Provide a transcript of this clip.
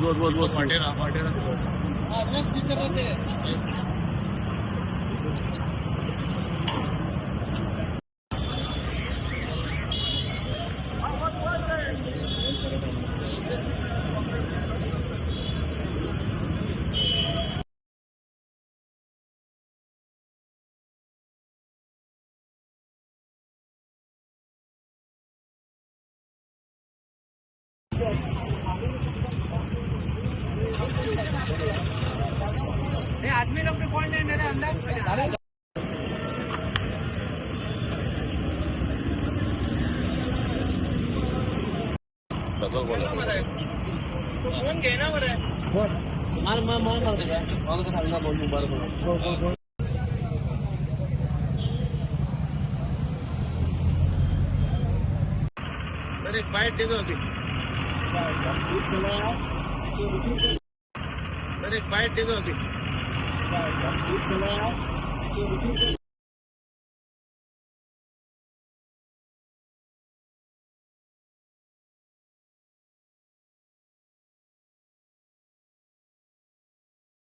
वच वच वच वच. आदमी लोग कोण नाही अंदर. फोन घे ना बरं. मार मार मार मार मार. अरे बाईट देतो अभी. अरे बाईट देतो अभी.